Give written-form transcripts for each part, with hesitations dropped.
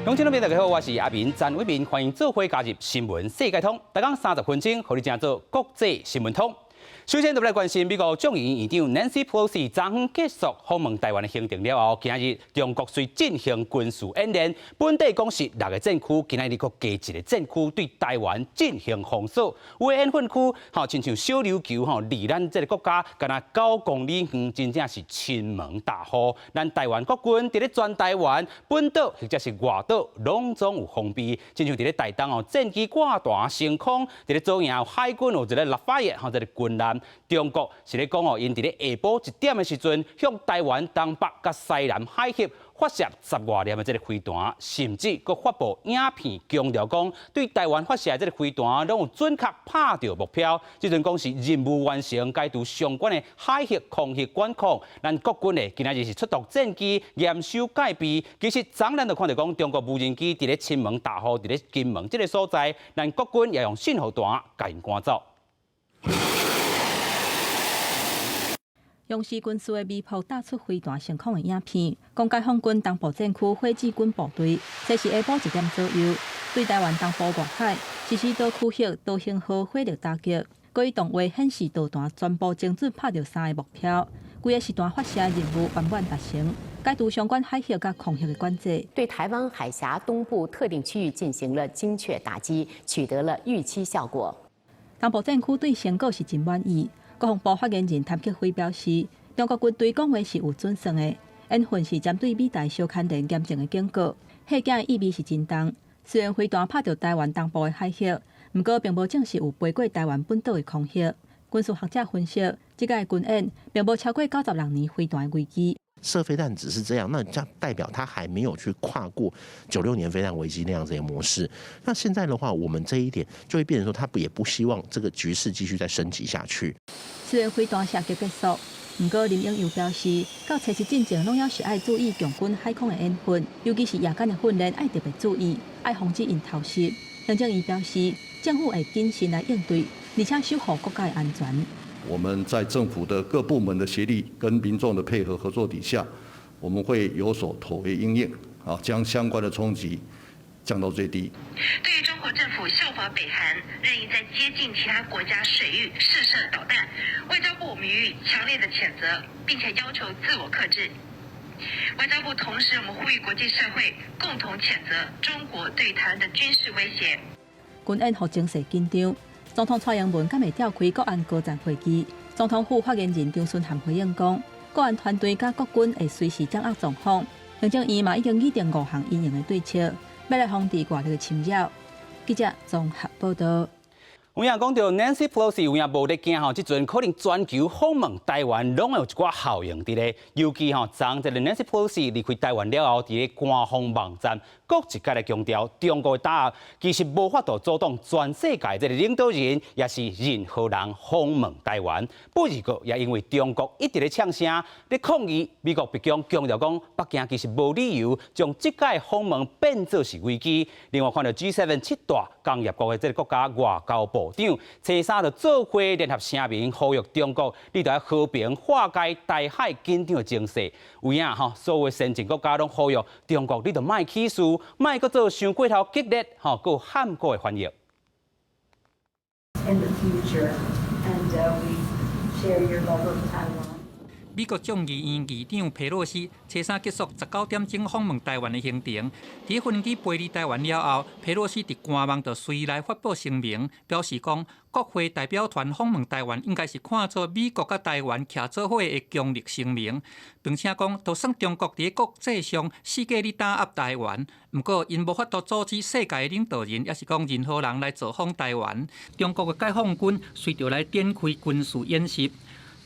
鄉親朋友大家好，我是阿明詹偉明，歡迎做伙加入新聞世界通，逐工30分鐘，予你正做國際新聞通。首先，就來關心美國眾議院議長 Nancy Pelosi 昨昏結束訪問台灣的行程了後，今日中國遂進行軍事演練，本底講是六個戰區，今仔日閣加一個戰區對台灣進行封鎖。有的演訓區，吼，親像小琉球吼，離咱這个國家干焦9公里遠，真正是親門踏戶。咱台灣國軍佇咧全台灣本島或者是外島，攏總有防備。親像佇咧台東哦，戰機掛彈升空，佇咧左營海軍有一个立法院吼，這个軍艦。中國是咧講哦，𪜶佇咧下晡1點的時陣，向台灣東北佮西南海域發射十外粒的這个飛彈，甚至閣發布影片，強調講對台灣發射的這个飛彈，攏有準確拍著目標。這陣講是任務完成，解除相關的海域空域管控。咱國軍呢，今仔日是出動戰機嚴守戒備。其實昨咱就看著講，中國無人機佇咧親門踏戶，佇咧金門這个所在，咱國軍也用信號彈共𪜶趕走。央視軍事的微博打出飛彈升空的影片，講解放軍東部戰區火箭軍部隊，這是下晡1點左右，對台灣東部外海實施多區域多型號火力打擊，閣以動畫顯示導彈全部精準拍著三个目標，規个時段發射任務圓滿達成，解除相關海域佮空域的管制。對台灣海峽東部特定區域進行了精確打擊，取得了預期效果。東部戰區對成果是真滿意。國防部發言人譚克非表示，中國軍隊講話是有準算的，演訓是針對美台相牽連嚴重的警告，嚇驚的意味是真重。雖然飛彈拍著台灣東部的海域，毋過並無證實有飛過台灣本島的空域。軍事學者分析，這擺軍演並無超過96年飛彈危機。射飛彈只是這樣，那這代表他還沒有去跨過96年飛彈危機那樣子的模式。那現在的話，我們這一點就會變成說，他也不希望這個局勢繼續再升級下去。雖然飛彈射擊結束，毋過林永佑表示，到初七進前攏猶是愛注意共軍海空的演訓，尤其是夜間的訓練愛特別注意，愛防止𪜶偷襲。行政院表示，政府會謹慎來應對，而且守護國家的安全。我們在政府的各部門的協力跟民眾的配合合作底下，我們會有所妥為因應，啊，將相關的衝擊降到最低。對於中國政府效法北韓，任意在接近其他國家水域試射導彈，外交部我們予以強烈的譴責，並且要求自我克制。外交部同時，我們呼籲國際社會共同譴責中國對台灣的軍事威脅。軍演予情勢緊張。總統蔡英文敢會召開國安高層會議？總統府發言人張惇涵回應講，國安團隊佮國軍會隨時掌握狀況。行政院嘛已經擬定五項因應的對策，欲來防止外力的侵擾。記者綜合報道。有影講著 Nancy Pelosi 有影無咧驚吼，這陣可能全球訪問台灣攏會有一寡效應佇咧。尤其吼，昨這个 Nancy Pelosi 離開台灣了後，佇咧官方網站閣一擺來強調，中國的打壓其實無法度阻擋全世界這个領導人，抑是任何人訪問台灣。不過也因為中國一直咧嗆聲咧抗議，美國白宮強調講，北京其實無理由將這擺訪問變做是危機。另外，看著 G7 七大工業國的這个國家外交部長，初三就做伙聯合聲明，呼籲中國，你著愛和平化解台海緊張的情勢。有影吼，所有先進國家攏呼籲中國，你著莫起事，莫閣做傷過頭激烈吼，閣有悍過的反應。 In the future, and we share your love of Taiwan. 美國眾議院議長佩洛西初三結束19點鐘訪問台灣的行程，佇飛機飛離台灣了後，佩洛西佇官網就隨來發布聲明，表示講國會代表團訪問台灣應該是看做美國佮台灣徛做伙的強力聲明，並且講，就算中國佇國際上四界咧打壓台灣，毋過𪜶無法度阻止世界的領導人，抑是講任何人來造訪台灣。中國的解放軍隨著來展開軍事演習。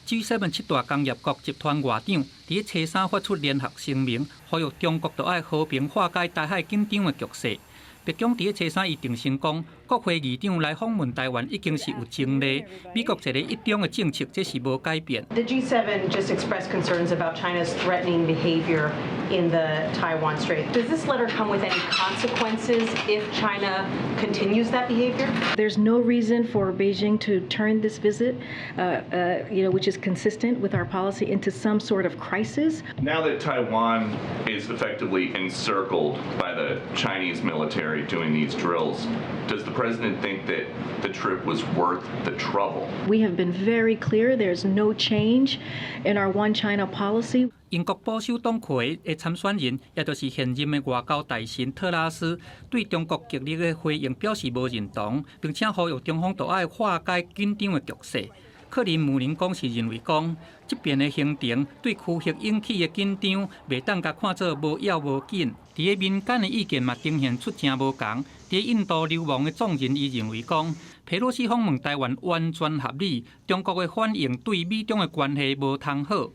G7 七大工業國集團外長佇初三發出聯合聲明，呼籲中國著愛和平化解台海緊張的局勢。白宮佇初三伊定聲講，國會議長來訪問台灣已經是有前例，美國一個一中的政策這是無改變。 The G7 just expressed concerns about China's threatening behavior in the Taiwan Strait. Does this letter come with any consequences if China continues that behavior? There's no reason for Beijing to turn this visit, which is consistent with our policy, into some sort of crisis. Now that Taiwan is effectively encircled by the Chinese military doing these drills, does the president think that the trip was worth the trouble? We have been very clear there's no change in our One China policy. 英國保守黨魁的參選人，也就是現任的外交大臣特拉斯，對中國極力的回應表示無認同，並且呼籲中方都愛化解緊張的局勢。克林姆林宮是認為講，這邊的行程對區域引起的緊張，袂當共看做無要無緊。佇个民間的意見嘛，呈現出誠無仝。佇印度流亡的眾人伊認為講，佩洛西訪問台灣完全合理，中國的反應對美中的關係無通好。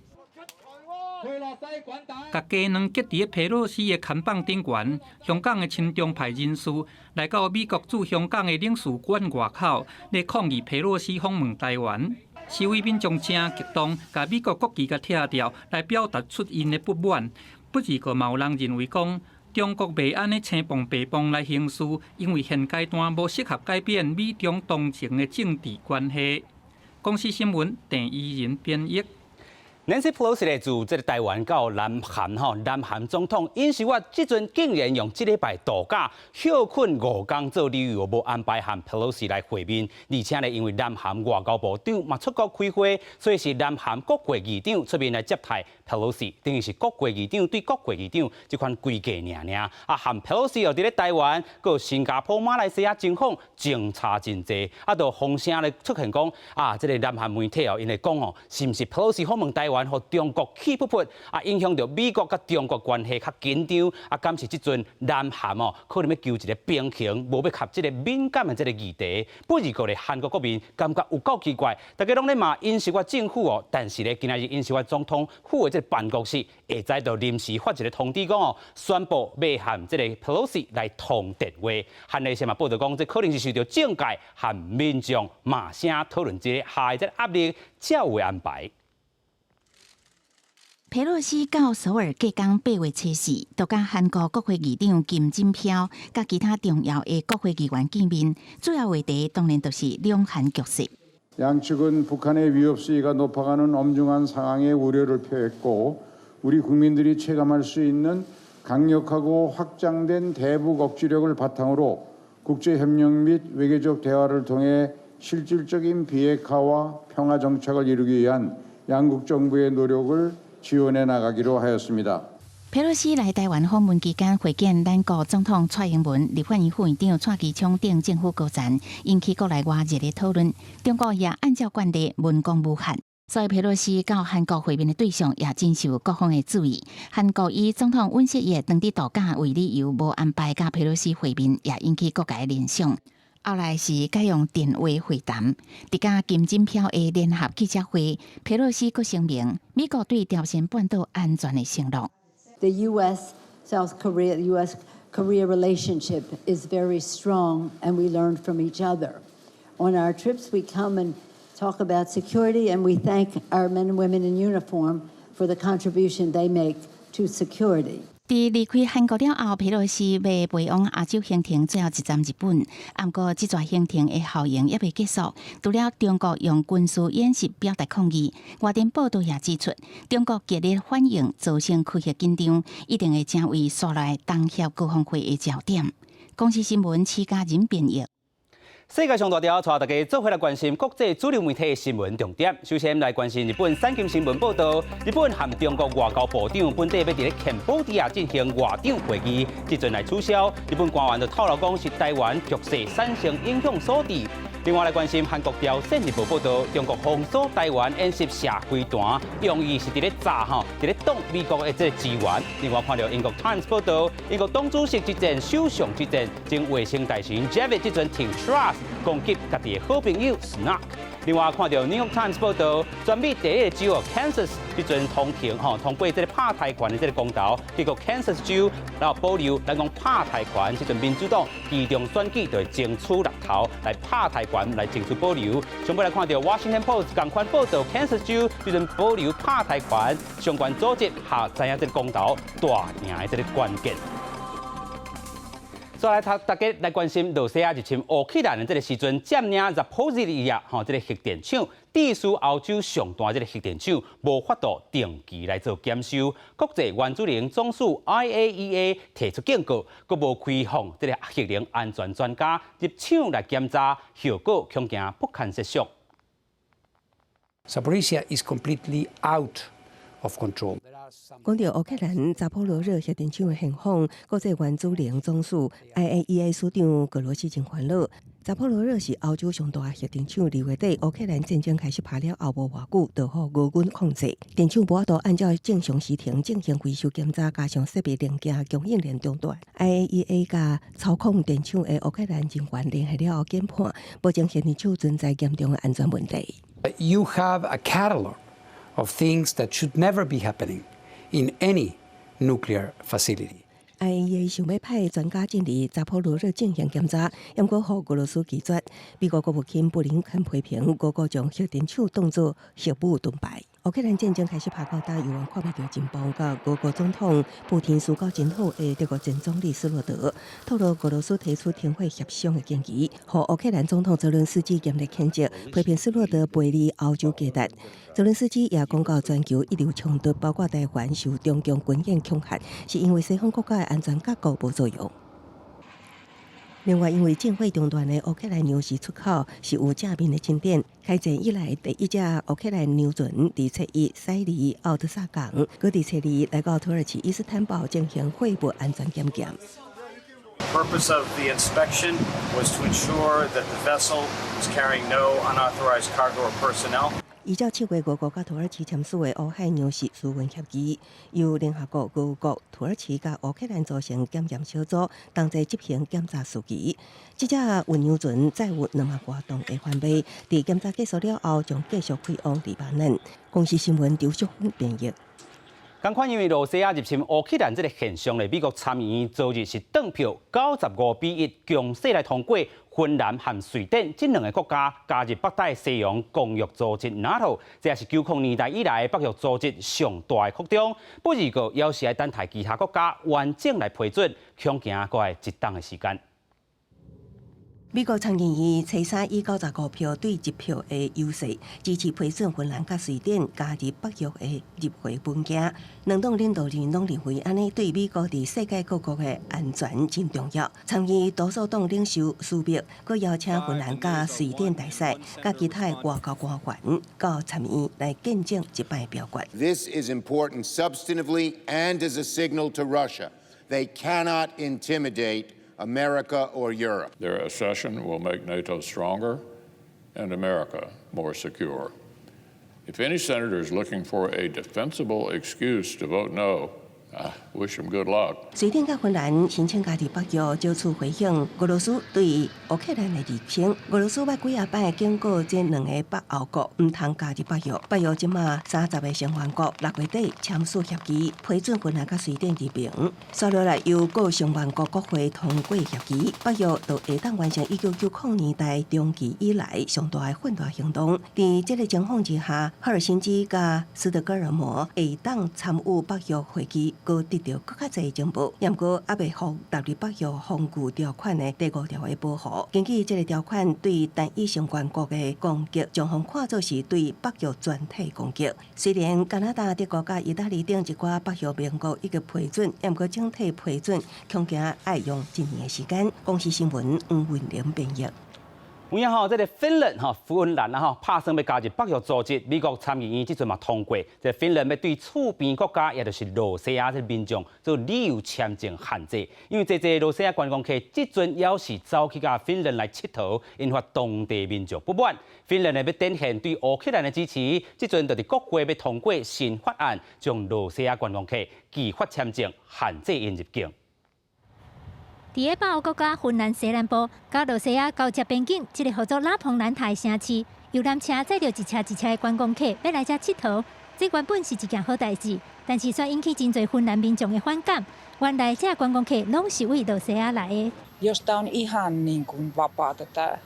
共雞卵結佇佩洛西的肩膀頂懸，香港的親中派人士來到美國駐香港的領事館外口，咧抗議佩洛西訪問台灣。示威民眾誠激動，共美國國旗共拆掉，來表達出𪜶的不滿。不過嘛有人認為講，中國袂按呢青碰白碰來行事，因為現階段無適合改變美中當前的政治關係。公視新聞鄭怡仁編譯。 Nancy Pelosi 咧駐這个台灣到南韓吼，南韓總統尹錫悅這陣竟然用這禮拜度假歇睏五工做理由，無安排和 Pelosi 來會面，而且呢，因為南韓外交部長嘛出國開會，所以是南韓國會議長出面來接替 Pelosi，等於是國會議長對國會議長這款規格爾爾。啊，和 Pelosi 又佇咧台灣、閣新加坡、馬來西亞情況相差真濟，啊，都風聲咧出現講啊，這个南韓媒體哦，𪜶會講哦，是毋是 Pelosi 訪問台灣，予中國氣噗噗啊，影響著美國佮中國關係較緊張啊，敢是這陣南韓哦，可能欲求一个平衡，無欲合這个敏感的這个議題。不過咧，韓國國民感覺有夠奇怪，大家攏咧罵尹錫悅政府哦，但是咧，今仔日尹錫悅總統府的這个辦公室下晝就臨時發一個通知講哦，宣布欲和這个 Pelosi 來通電話。韓媒嘛報道講，這可能是受著政界和民眾罵聲討論這个下這个壓力，才有的安排。佩洛西到首爾隔工8月初四，就佮韓國國會議長金振飄佮其他重要的國會議員見面，主要話題當然就是兩韓局勢。 양측은 북한의 위협 수위가 높아가는 엄중한 상황에 우려를 표했고 우리 국민들이 체감할 수 있는 강력하고 확장된 대북 억지력을 바탕으로 국제 협력 및 외교적 대화를 통해 실질적인 비핵화와 평화 정착을 이루기 위한 양국 정부의 노력을 지원해 나가기로 하였습니다. 佩洛西來台灣訪問期間，會見咱國總統蔡英文、立法院副院長蔡其昌等政府高層，引起國內外熱烈討論。中國也按照慣例文攻武漢，所以佩洛西到韓國會面的對象也真受各方的注意。韓國以總統尹錫悅當佇度假為理由，無安排佮佩洛西會面，也引起各界聯想。後來是改用電話會談，佇佮金振飄的聯合記者會，佩洛西閣聲明美國對朝鮮半島安全的承諾。 The U.S. South Korea, U.S. Korea relationship is very strong, and we learn from each other. On our trips, we come and talk about security, and we thank our men and women in uniform for the contribution they make to security. 佇離開韓國了後，佩洛西欲飛往亞洲行程最後一站日本。毋過，這逝行程的效應猶未結束。除了中國用軍事演習表達抗議，外電報道也指出，中國激烈反應造成區域緊張，一定會成為紲來東協高峰會的焦點。公視新聞徐嘉仁編譯。世界上大條，帶大家做伙來關心國際主流媒體的新聞重點。首先來關心日本產經新聞報道，日本和中國外交部長本底欲佇咧柬埔寨進行外長會議，這陣來取消。日本官員就透露講，是台灣局勢產生影響所致。另外來關心韓國朝鮮日報報道，中國封鎖台灣演習射飛彈，用意是佇咧詐吼，佇咧擋美國的這个支援。另外看著英國 Times 報道，英國黨主席之戰、首相之戰，前衛生大臣 Javid 這陣挺 Truss 攻擊家己的好朋友 Sunak。另外看著《New York Times》報道，全美第一个州 Kansas 彼陣通行吼通過這个罷台權的這个公投，結果 Kansas 州然後保留咱講罷台權，這陣民主黨期中選舉就會爭取六頭來罷台權來爭取保留。上尾來看著 Washington Post 仝款報道，Kansas 州彼陣保留罷台權相關組織下知影這个公投大贏的這个關鍵。再來，大家來關心羅西亞入侵烏克蘭的這个時陣，佔領扎波日利亞吼這个核電廠，致使歐洲上大這个核電廠無法度定期來做檢修。國際原子能總署 IAEA 提出警告，閣無開放這个核能安全專家入廠來檢查，後果恐驚不堪設想。 Zaporizhzhia is completely out of control. 講著烏克蘭扎波羅熱核電廠的現況，國際原子能總署 IAEA 署長格羅西真煩惱。扎波羅熱是歐洲上大核電廠，二月底烏克蘭戰爭開始拍了後無偌久，就予俄軍控制。電廠無法度按照正常時程進行維修檢查，加上設備零件供應鏈中斷。IAEA 佮操控電廠的烏克蘭人員聯繫了後研判，目前核電廠存在嚴重的安全問題。 You have a catalog of things that should never be happening in any nuclear facility. IAEA 想欲派專家進入扎波羅熱進行檢查，毋過予俄羅斯拒絕。美國國務卿布林肯批評俄國將核電廠當作核武盾牌。烏克蘭戰爭開始拍到今，猶原看袂著進步。佮俄國總統普丁相交真好的德國前總理施羅德透露，俄羅斯提出停火協商的建議，予烏克蘭總統澤倫斯基嚴厲譴責，批評施羅德背離歐洲價值。澤倫斯基也講到全球一流衝突，包括台灣受中共軍演恐嚇，是因為西方國家的安全架構無作用。另外，因為戰火中斷的烏克蘭糧食出口是有正面的進展。開戰以來，第一隻烏克蘭糧船佇初一駛離敖德薩港，閣佇初二來到土耳其伊斯坦堡進行貨物安全檢驗。 The purpose of the inspection was to ensure that the vessel was carrying no unauthorized cargo or personnel. 依照7月俄國佮土耳其簽署的烏海糧食輸運協議，由聯合國、俄國、土耳其佮烏克蘭組成檢驗小組，同齊執行檢查事宜。這隻運糧船載有2萬外噸的番麥，佇檢查結束了後，將繼續開往黎巴嫩。公視新聞劉淑芬編譯。仝款因為羅西亞入侵烏克蘭這个現象咧，美國參議院昨日是轉票95比1強勢來通過芬蘭和瑞典這兩个國家加入北大西洋公約組織 NATO，這也是90年代以來北約組織上大的擴張。不過，猶是愛等待其他國家完整來批准，恐驚閣愛一冬的時間。美國參議院初三以95票對1票的優勢支持批准芬蘭佮瑞典加入北約的入會文件。兩黨領導人攏認為，按呢對美國佇世界各國的安全真重要。參議院多數黨領袖舒默閣邀請芬蘭佮瑞典大使佮其他的外交官員到參議院來見證這擺表決。 This is important substantively and as a signal to Russia. They cannot intimidate America or Europe. Their accession will make NATO stronger and America more secure. If any senator is looking for a defensible excuse to vote no, I wish them good luck. 瑞典佮芬蘭申請加入北約，藉此回應俄羅斯對烏克蘭的入侵。俄羅斯捌幾仔擺警告這兩个北歐國毋通加入北約。北約這馬30个成員國6月底簽署協議，批准芬蘭佮瑞典入盟。紲落來由各成員國國會通過協議，北約就會當完成1990年代中期以來上大的訓練行動。佇這个情況之下，赫爾辛基佮斯德哥爾摩會當參與北約會議，閣得著閣較濟情報，毋過猶未予納入北約防禦條款的第五條的保護。根據這个條款，對單一成員國的攻擊，將予看作是對北約全體攻擊。雖然加拿大、德國佮意大利等一寡北約盟國已經批准，毋過整體批准恐驚愛用一年的時間。公視新聞黃文玲編譯。有影吼，這个芬蘭吼，芬蘭啊吼，拍算欲加入北約組織，美國參議院這陣嘛通過，這个芬蘭欲對厝邊國家，也就是羅西亞這个民眾做旅遊簽證限制，因為濟濟羅西亞觀光客這陣猶是走去共芬蘭來𨑨迌，引發當地民眾不滿。芬蘭呢欲展現對烏克蘭的支持，這陣就佇國會欲通過新法案，將羅西亞觀光客拒發簽證，限制𪜶入境。佇咧北歐國家芬蘭西南部，佮羅西亞交接邊境，這个號做拉蓬蘭塔的城市，遊覽車載著一車一車的觀光客欲來遮𨑨迌。這原本是一件好代誌，但是煞引起真濟芬蘭民眾的反感。原來這觀光客攏是為露西亞來的。 Jos tämä on ihan niin kuin vapaata tämä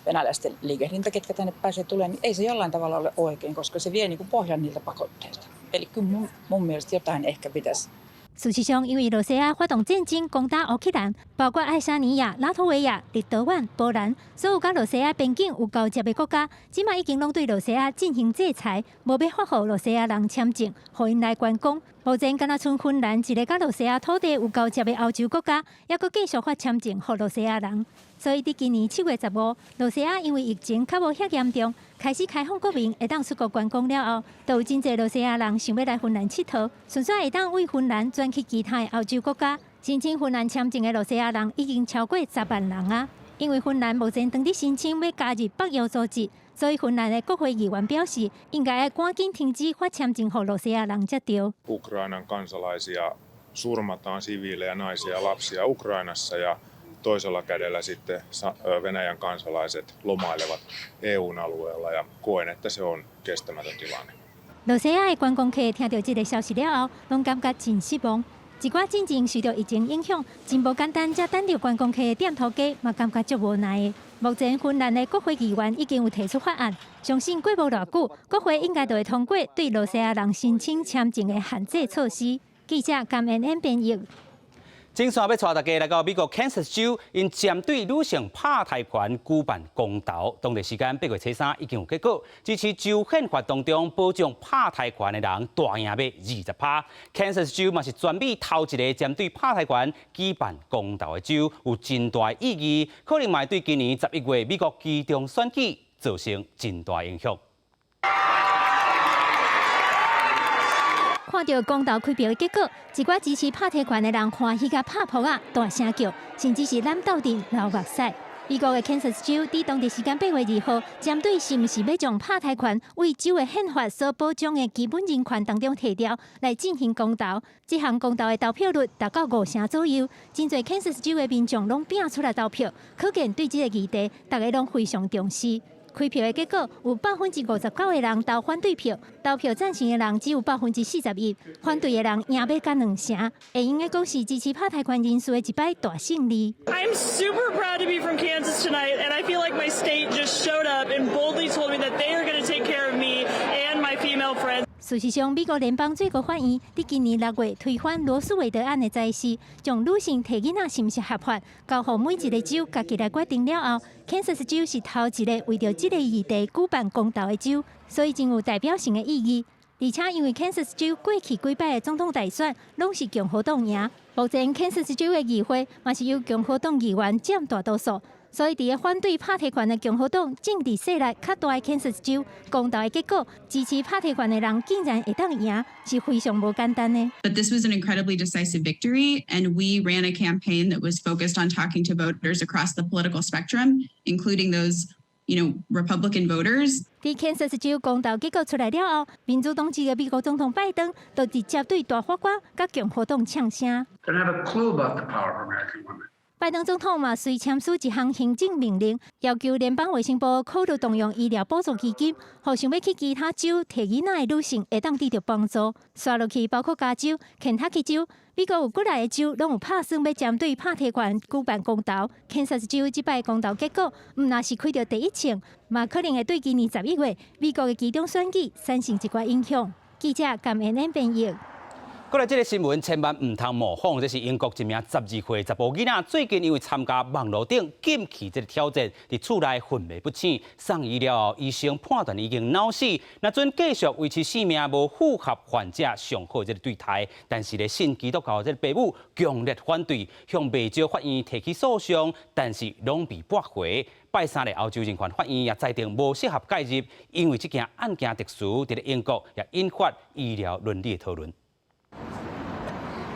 venäläisten liikehdintä, ketkä tänne pääsee tulemaan, niin ei se jollain tavalla ole oikein, koska se vie niin kuin pohjan niiltä pakotteilta. Eli kyllä mun mielestä jotain ehkä pitäisi. 事實上，因為露西亞發動戰爭攻打烏克蘭，包括愛沙尼亞、拉脫維亞、立陶宛、波蘭，所有佮露西亞邊境有交接的國家，這馬已經攏對露西亞進行制裁，無欲發予露西亞人簽證，予𪜶來觀光。目前，敢若賰芬蘭一个佮露西亞土地有交接的歐洲國家，猶閣繼續發簽證予露西亞人。所以，佇今年7月15，露西亞因為疫情較無遐嚴重，開始開放國民會當出國觀光了後，就有真濟露西亞人想欲來芬蘭𨑨迌，順紲會當為芬蘭轉去其他的歐洲國家。申請芬蘭簽證的露西亞人已經超過10萬人啊！因為芬蘭目前正佇申請欲加入北約組織，所以芬蘭的國會議員表示，應該愛趕緊停止發簽證予露西亞人才對。 Ukrainan kansalaisia surmataan siviilejä, naisia ja lapsia Ukrainassa ja toisella kädellä sitten Venäjän kansalaiset lomailevat EUn alueella ja koen, että se on kestämätön tilanne. 露西亞的觀光客聽到這个消息了後，攏感覺真失望。一寡進前受著疫情影響，真無簡單，才等著觀光客的店頭家嘛感覺足無奈的。目前芬蘭的國會議員已經有提出法案，相信過無偌久，國會應該就會通過對露西亞人申請簽證的限制措施。記者甘恩恩編譯。正線欲帶大家來到美國 Kansas 州，𪜶針對女性拍胎權舉辦公投，當地時間8月初3已經有結果，支持州憲法當中保障拍胎權的人大贏欲20%。Kansas 州嘛是全美頭一个針對拍胎權舉辦公投的州，有真大意義，可能嘛會對今年11月美國期中選舉造成真大影響。看著公投開票的結果，一寡支持拍胎權的人歡喜共拍噗仔，大聲叫，甚至是攬鬥陣流目屎。美國的 Kansas 州佇當地時間8月2號，針對是毋是欲將拍胎權為州的憲法所保障的基本人權當中提掉，來進行公投。這項公投的投票率達到五成左右，真濟 Kansas 州的民眾攏拼出來投票，可見對這个議題，大家攏非常重視。開票的結果，有59%的人投反對票，投票贊成的人只有41%，反對的人贏欲甲兩成，會用得講是支持拍胎權人士的一擺大勝利。 I'm super proud to be from Kansas tonight, and I feel like my state just showed up and boldly told me that they are going to take care of me and my female friends. 事實上，美國聯邦最高法院佇今年6月推翻羅訴韋德案的裁示，將女性提囡仔是毋是合法，交予每一个州家己來決定了後，Kansas 州是頭一个為著這个議題舉辦公投的州，所以真有代表性的意義。而且因為 Kansas 州過去幾擺的總統大選攏是共和黨贏，目前 Kansas 州的議會嘛是由共和黨議員佔大多數。所以，佇个反對拍胎權的共和黨政治勢力較大的 Kansas 州，公投的結果，支持拍胎權的人竟然會當贏，是非常無簡單的。 But this was an incredibly decisive victory, and we ran a campaign that was focused on talking to voters across the political spectrum, including those Republican voters. 佇 Kansas 州公投結果出來了後，民主黨籍的美國總統拜登就直接對大法官佮共和黨嗆聲。 Don't have a clue about the power of American women. 拜登總統嘛，隨簽署一項行政命令，要求聯邦衛生部考慮動用醫療補助基金，予想欲去其他州提囡仔的女性會當得著幫助。紲落去包括加州、肯塔基州，美國有幾若个州攏有拍算欲針對拍胎權舉辦公投。Kansas 州這擺公投結果，毋但是開著第一槍，嘛可能會對今年11月美國的期中選舉產生一寡影響。記者甘恩恩編譯。過來這个新聞千萬毋通模仿，這是英國一名12歲查埔囡仔，最近因為參加網路頂禁騎這个挑戰，佇厝內昏迷不醒，送醫了後，醫生判斷已經腦死。若準繼續維持性命，無符合患者上好這个對待。但是咧，信基督教這个爸母強烈反對，向袂少法院提起訴訟，但是攏被駁回。拜三咧，歐洲人權法院也裁定無適合介入，因為這件案件特殊，佇咧英國也引發醫療倫理的討論。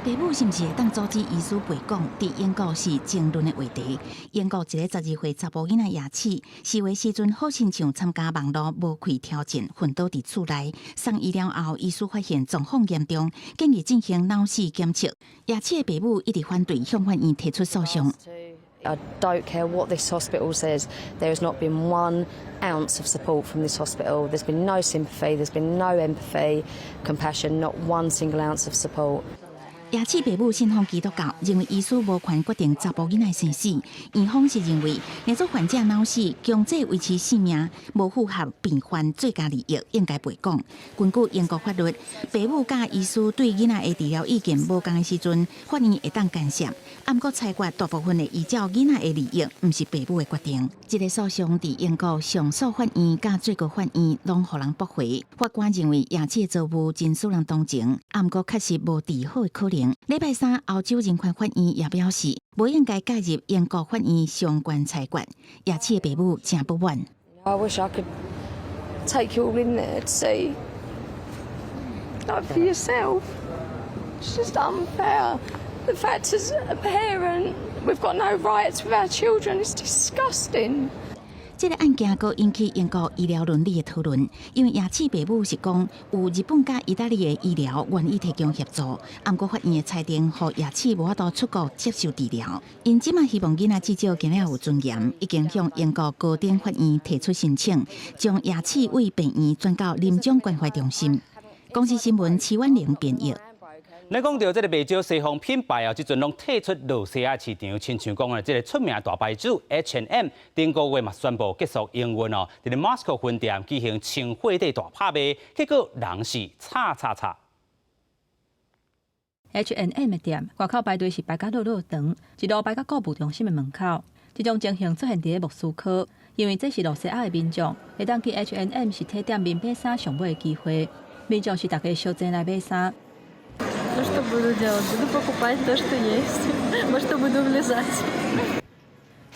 爸母是毋是會當阻止醫師陪講？佇英國是爭論的話題。英國一个12歲查埔囡仔牙齒，示威時陣好親像參加網路無氣挑戰，昏倒佇厝內，送醫了後，醫師發現狀況嚴重，建議進行腦死檢測。牙齒的爸母一直反對，向法院提出訴訟。I don't care what this hospital says, there has not been 1 ounce of support from this hospital. There's been no sympathy, there's been no empathy, compassion, not one single ounce of support. 耶刺爸母信奉基督教，認為醫師無權決定查埔囡仔生死。院方是認為，若做患者腦死，強制維持性命，無符合病患最佳利益，應該袂講。根據英國法律，爸母佮醫師對囡仔的治療意見無仝的時陣，法院會當干涉。毋過裁決大部分會依照囡仔的利益，毋是爸母的決定。這個訴訟佇英國上訴法院佮最高法院攏予人駁回。法官認為耶刺的遭遇真使人同情，毋過確實無治好的可能。禮拜三，歐洲人權法院也表示，無應該介入英國法院相關裁決。耶刺的爸母誠不滿。 I wish I could take you all in there to see, like for yourself. It's just unfair. The fact as a parent, we've got no rights with our children. It's disgusting. 這個案件閣引起英國醫療倫理的討論，因為耶刺爸母是講有日本佮意大利的醫療願意提供協助，毋過法院的裁定，予耶刺無法度出國接受治療。𪜶這馬希望囡仔至少行了有尊嚴，已經向英國高等法院提出申請，將耶刺對病院轉到臨終關懷中心。公視新聞齊婉玲編譯。咱講著這个袂少西方品牌啊，這陣攏退出露西亞市場，親像講啊，這个出名大牌子 H&M，頂個月嘛宣布結束營運哦，佇咧莫斯科分店舉行清貨底大拍賣，結果人是吵吵吵。 H&M 的店外口排隊是排甲落落長，一路排到購物中心的門口。這種情形出現佇咧莫斯科，因為這是露西亞的民眾會當去 H&M 實體店面買衫上尾的機會。民眾是逐家相爭來買衫。 Ну что буду делать? Буду покупать то, что есть. Во что буду влезать.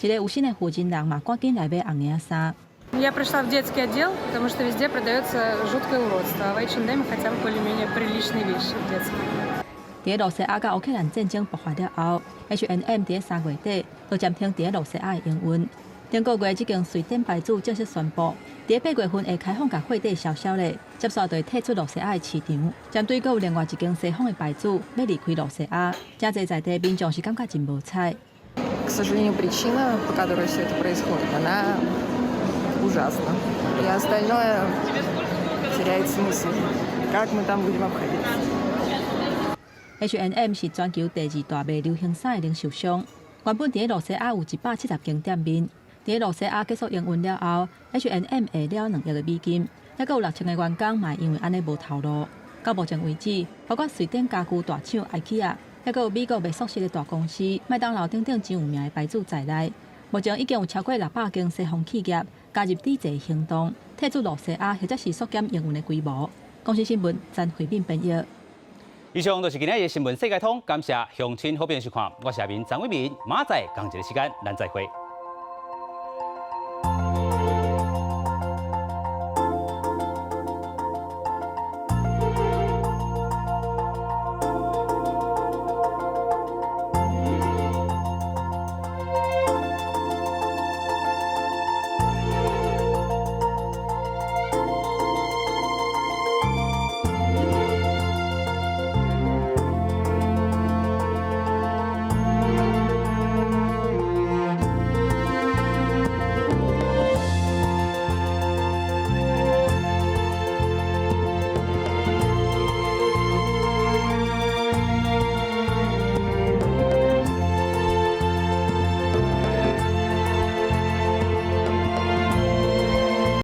一个有身的負責人嘛，趕緊來買紅嬰衫。 Я пришла в детский отдел, потому что везде продается жуткое уродство, а в H&M хотя бы более-менее приличные вещи детские. 佇咧露西亞佮烏克蘭戰爭爆發了後，H&M 佇咧3月底就暫停佇咧露西亞的營運。頂個月，這間瑞典牌子正式宣布，佇咧8月份會開放共貨底銷售咧，接紲就會退出露西亞的市場。針對閣有另外一間西方的牌子欲離開露西亞，誠濟在地民眾是感覺真無彩。 К сожалению, причина, по которой все это происходит, она ужасна. И остальное теряет смысл. Как мы там будем обходиться? H&M 是全球第二大賣流行衫的零售商，原本佇咧露西亞有170間店面。佇咧露西亞結束營運了後，H&M 會了2億的美金，猶閣有6000个員工嘛因為按呢無頭路。到目前為止，包括瑞典家具大廠 IKEA，猶閣有美國賣速食的大公司麥當勞等等真有名的牌子在內，目前已經有超過600間西方企業加入抵制行動，退出露西亞或者是縮減營運的規模。公視新聞曾慧敏編譯。以上就是今仔日新聞世界通，感謝鄉親好朋友收看，我是阿明張偉明，明仔載仝一个時間，咱再會。